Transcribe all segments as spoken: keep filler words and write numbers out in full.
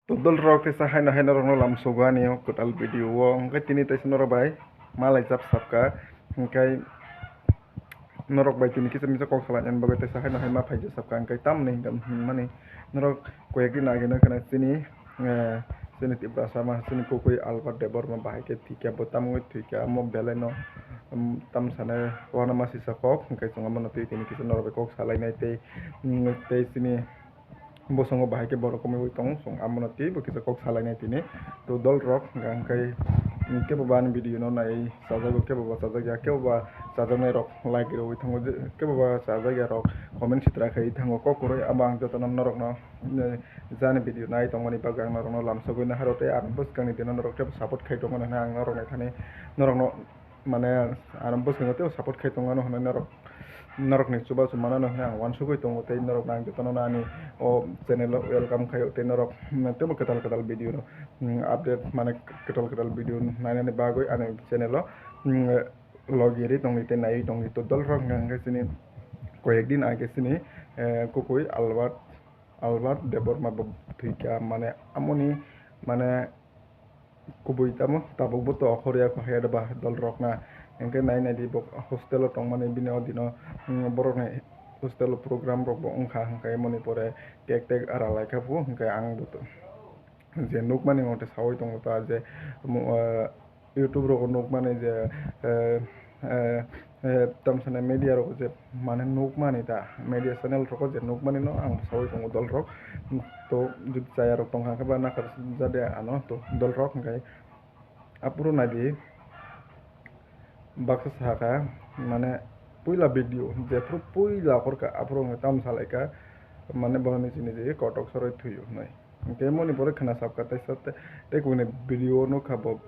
To dol rok teisa haino haino rokno lamsogo ani o kwtal video o, hwnkhe tini teisa norok bai malai chap sapkha, hwnkhe norok bai tini kisa misa kok salai ani bagwi teisa haino hai ma phaijak sapkha, hwnkhe tamni hwnkhe hwnmani norok koyekdi nagina khna chini, eh, chini Tiprasa ma chini kukui Albert Debbarma bahai khe thwikha, bo tamungwi thwikha, omo belaino, um, tamsane uanama sisa kok, hwnkhe chwng omono twi tini kisa norok bai kok salainai tei, um, tei chini bosongo bahai khe borok kwmwi tongo, chwng abono twibo kisa kok salainai tini. To dol rok hwnkha hwnkhe, um, kebo ba ani video no nai chajago, kebo ba chajak ya, kebo ba chajaknai rok like rwui thango, je kebo ba chajak ya rok comment sitra khai thango. Kok kwrwi abo ang jotono norokno, eh, jani video nai tongmani bagwi ang norokno lamsogwi naharo tei ang bwskangni dino norok teibo support khai tongmani hwnwi ang norokni thani norokno mane ano bwskango teibo support khai tongmano hwnwi norok, norokni chubachu manano hwnwi ang uansugwi tongo tei norokno ang jotono ani o channel o welcome khaio tei norok, mm, teibo kwtal kwtal video no, mm, update mane kwtal kwtal video nainani bagwi ani channel o, mm, logi ri tongdi tei naiwi tongdi. To dol rok hwnkha hwnkhe chini koyek din age chini, eh, kukui Albert, Albert Debbarma bo thwikha, mane amoni mane kubui tamo tabukbo to okhorya kho haya ba dol rok na. Hwnkhe nai nai di bo hostel o tongmani bini o dino, mm, borokni hostel o program rok bo wngkha, hwnkhe moni pore cake tek ara laikha phu, hwnkhe ang bo to je nukmani mote saui tongo ta je, mo-, ah, YouTube rogo nukmani je, eh, eh, eh, tamsani media rogo je mane nukmani ta, media channel rogo je nukmani no ang saui tongo dol rok. To jodi chaya rok tongkha khe ba nakhar jade ano to dol rok hwnkhe aphuru naidi baksa sakha mane puila video jephuru puila okhorkha aphuru hwnkhe tamo salaikha mane bono niji niji kotok soroi thwio hwnwi. Hwnkhe moni pore khna sapkha teisa te-, tei kubuni video nukha bo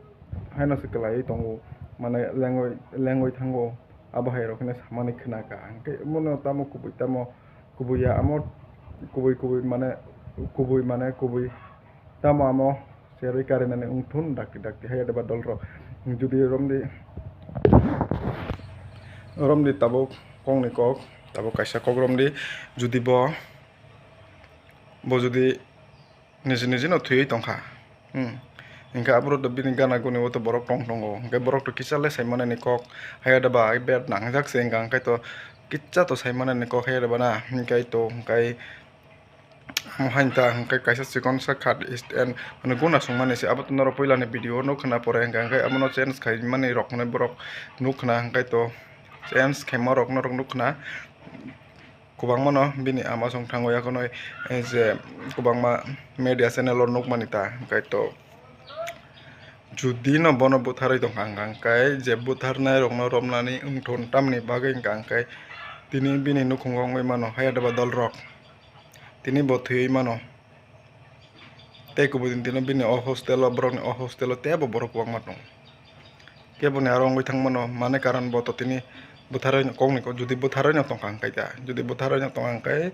haino se kwlaiwi tongo, mane lengwi, lengwi thango, abo hai rok hwnwi samani khnakha. Hwnkhe bono tamo kubui tamo kubui ya amo kubui kubui mane kubui mane kubui tamo amo serwi karinani wngthun dakti dakti hai adeba dol rok jodi romdi romdi tabuk kokni kok tabuk kaisa kok romdi jodi bo bo jodi niji niji no thwiwi tongkha. Hmm. Hwnkhe aphuru to bini gana guni o to borok tong tongo. Hwnkhe borok to kisa le sai manani kok. Haiya da ba ai bet nangjak se wngkha, hwnkhe to kisa to sai manani kok haiya da ba na. Hwnkhe to hwnkhe amo hain ta hwnkhe kaisa chikon sa khat stand mane guna sung mani se abo to norok puila ni video o nukha na pore hwnkhe, hwnkhe abono change khai mani rok hwnwi borok nukha na hwnkhe to change khaima rok norok nukha na. Kwbangmano bini ama song thango yakhwno, eh, je kwbangma media channel o nukmani ta, hwnkhe to jodi no bono butharwi tongkha hwnkha hwnkhe je butharnai rokno romnani wngthun tamni bagwi hwnkha hwnkhe tini bini nukhungo wngwi mano haiya da ba dol rok tini bo thwiwi mano. Tei kubui din tino bini o hostel o borokni o hostel o teibo borok kwbangma tongo. Keboni aro wngwi thangmano mane karon bo to tini butharwi kokni kok jodi butharwi no tongkha hwnkhe ta jodi butharwi no tongkha hwnkhe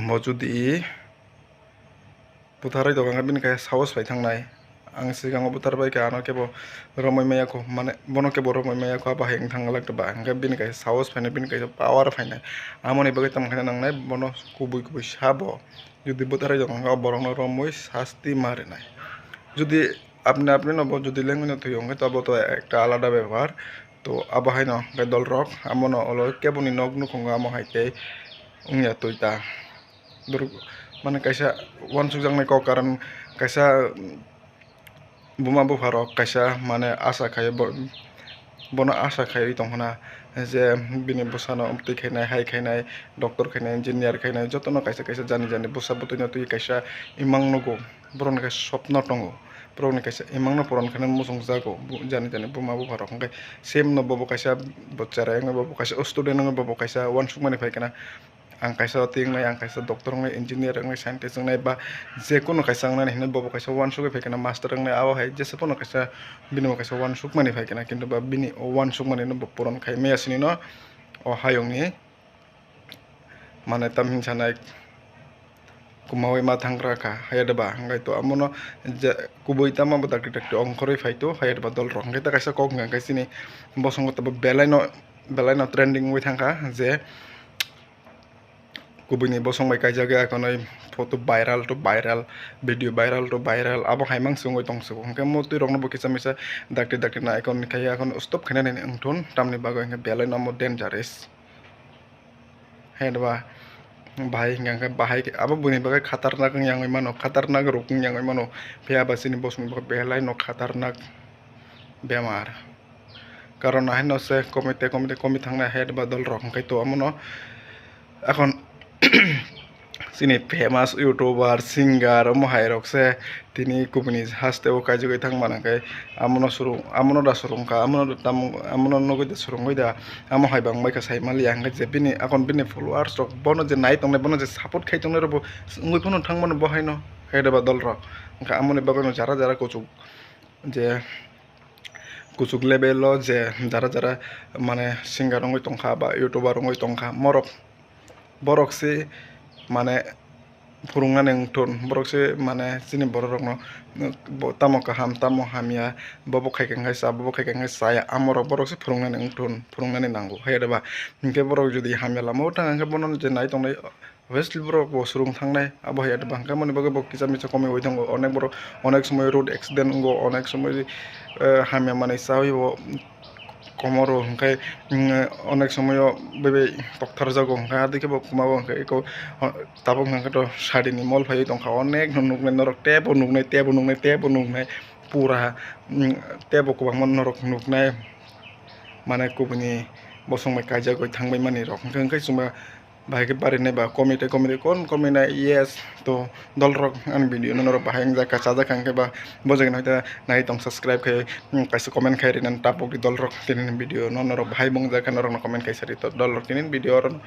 bo jodi butharwi tongkha hwnkhe bini khe sahos pai thangnai. Ang sikango buthar bai kha ano kebo romwi maya kho mane bono kebo romwi maya kho abo hai wng thang glak ba hwnkhe bini kaisa sahos phainai bini kaisa power phainai amoni bagwi tamo khe nangnai bono kubui kubui sabo. Jodi butharwi tongkha hwnkhe o borokno romwi sasti ma rwnai. Jodi apni apni no bo jodi lengwi no thwio hwnkhe to abo to ekta alada bepar. To abo haino hwnkhe dol rok amono olo keboni nok nukhungo amo hai tei wngya twi ta. Borok mane kaisa uansukjaknai kok karon kaisa buma bupharok kaisa mane asa khai bo-, bono asa khaiwi tongkhna je bini bwsano amtwi khainai, hai khainai, doctor khainai, engineer khainai, jotono kaisa kaisa jani jani bwsa bwtwino twi kaisa imang nugo. Borokni kaisa sopno tongo, borokni kaisa imangno poron khainani muchungjago, jani jani buma bupharok hwnkhe same no bobo kaisa bo cherai wngwi bobo kaisa student wngwi bobo kaisa uansukmani phai khna. Ang kaisa oti wngnai, ang kaisa doctor wngnai, engineer wngnai, scientist wngnai, ba je kono kaisa wngnani hinwi bobo kaisa uansugwi phai khna, master wngnai, abo hai jesa phano kaisa bini bo kaisa uansukmani phai khna, kintu ba bini o uansukmani no bo puron khai maya sini no o hayungni mane tam hinsa nai kwmaui ma thang kra kha, haiya da ba? Hwnkhe to amono je kubui tamo bo dakti dakti ongkhorwi phai to, haiya da ba dol rok? Hwnkhe ta kaisa kok hwnkha khe chini bosongo to bo belai no, belai no trending wngwi thang kha je Kubuni bosong bai kaijak ya, ekhonoi photo viral to viral, video viral to viral, abo hai mang se wngwi tong se. Hwnkhe mo twi rokno bo kisa misa dakti dakti na ekhon khai ya, ekhon stop khaina nini wngthun, tamni bagwi hwnkhe belai no omo dangerous. Hai ba bahai hwnkha hwnkhe bahai abo buini bagwi khatarnak wng yangwi mano, khatarnak rok wng yangwi mano, phiya ba chini bosong bagwi belai no khatarnak bemar. Karon haino se komite komite komi thangnai head ba dol rok hwnkhe to amono. Ekhon chini famous youtuber, singer omo hai rok se tini kubuni haste o kaijagwi thang mano hwnkhe amono surung, amono da surung kha, amono da tamo, amono nugwi da surungwi da, amo hai bang bai kha sai maliya hwnkhe je bini akon bini followers rok bono je nai tongnai, bono je support khai tongnai rok bo wngwi phano thang mano bo haino head ba dol rok. Hwnkhe amoni bagwi no jara jara kuchuk je kuchuk level o je jara jara mane singer wngwi tongkha ba youtuber wngwi tongkha, morok borok se mane phurungnani wngthun, borok se mane chini borok rokno bo tamo kaham tamo hamya, bobo khaikha hwnkhe cha, bobo khaikha hwnkhe chaya, amorok borok se phurungnani wngthun, phurungnani nango hai rwba. Hinkhe borok jodi hamya lama o thang hwnkhe bono je nai tongnai. Obviously borok bo surung thangnai, abo hai ata bangkha mani bagwi bo kisa misa komwi oi thango. Onek borok onek somoi road accident wngo, onek somoi, eh, hamya manwi chawi bo komoro hwnkhe, mm, onek somoi o bebe tokthar jago hwnkhe, adikhe bo kwma bo hwnkhe eko, o, tabuk hwnkhe to sadini mol phaiwi tongkha, onek no nuknai norok tebo nuknai, tebo nuknai, tebo nuknai pura, mm, tebo kwbangma norok nuknai. Mane kubuni bosong bai kaijagwi thangbai mani rok hwnkhe, hwnkhe chwngba bahai khe barinai ba komite komite kon kominai, yes. To dol rok ani video no norok bahai wngjak kha, chajak kha hwnkhe ba bo jaga no nai tong subscribe khai, mm, kaisa comment khai rinani tabuk di dol rok tini video no norok bahai wngjak kha norok no comment kaisa ri to dol rok tini video oro.